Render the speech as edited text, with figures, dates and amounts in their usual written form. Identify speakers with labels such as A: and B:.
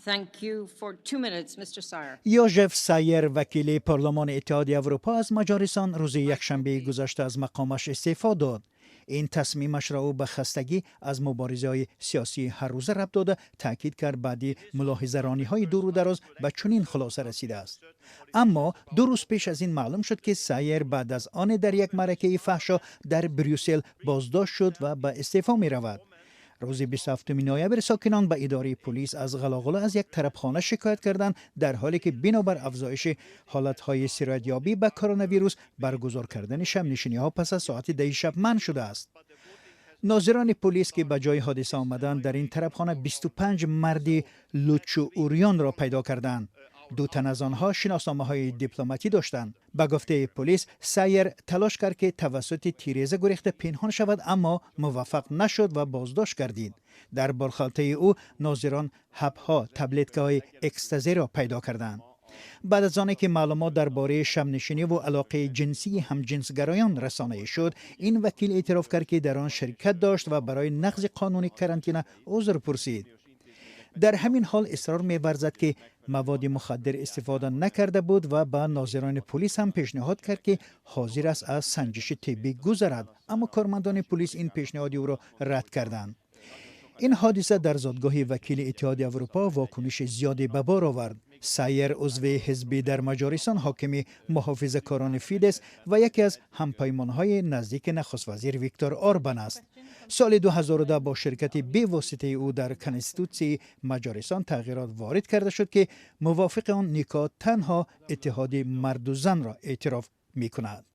A: Thank you. For 2 minutes, Mr. Szájer.
B: یوژف سایر، وکیل پارلمان اتحادیه اروپا از مجارستان، روز یکشنبه گذشته از مقامش استعفا داد. این تصمیمش را او به خستگی از مبارزه های سیاسی هر روزه ربط داده، تاکید کرد بعدی ملاحظه رانی های دور و دراز به چنین خلاصه رسیده است. اما 2 روز پیش از این معلوم شد که سایر بعد از آن در یک معرکه فحشا در بریوسل بازداشت شد و به استعفا می رود. روز 27 نوامبر ساکنان به اداره پلیس از قلاقل از یک طربخانه شکایت کردند، در حالی که بنابر افزایش حالتهای سرایتیابی به کرونا ویروس، برگزار کردن شبنشینی ها پس از ساعت 10 شب منع شده است. ناظران پلیس که به جای حادثه آمدند، در این طربخانه 25 مرد لچ و عریان را پیدا کردند. دو تن از آنها شناسنامه های دیپلماتی داشتند. به گفته پلیس، سایر تلاش کرد که توسط تیریزه گریخته پنهان شود، اما موفق نشد و بازداشت گردید. در بارخالته او ناظران حبها تبلتکه های اکستازی را پیدا کردند. بعد از آنکه که معلومات درباره شبنشینی و علاقه جنسی همجنسگرایان رسانه‌ای شد، این وکیل اعتراف کرد که در آن شرکت داشت و برای نقض قانون کرانتینه عذر پرسید. در همین حال اصرار می‌ورزد که مواد مخدر استفاده نکرده بود و به ناظران پلیس هم پیشنهاد کرد که حاضر است از سنجش طبی گذرد، اما کارمندان پلیس این پیشنهاد او را رد کردند. این حادثه در زادگاه وکیل اتحادیه اروپا واکنش زیادی به بار آورد. سایر عضو حزبی در مجارستان حاکم محافظه کاران فیدس و یکی از همپیمانهای نزدیک نخست وزیر ویکتور اوربان است. سال 2010 با شرکت بیواسطه او در کنستیتوتسی مجارستان تغییرات وارد کرده شد که موافق آن نکاح تنها اتحاد مرد و زن را اعتراف می کند.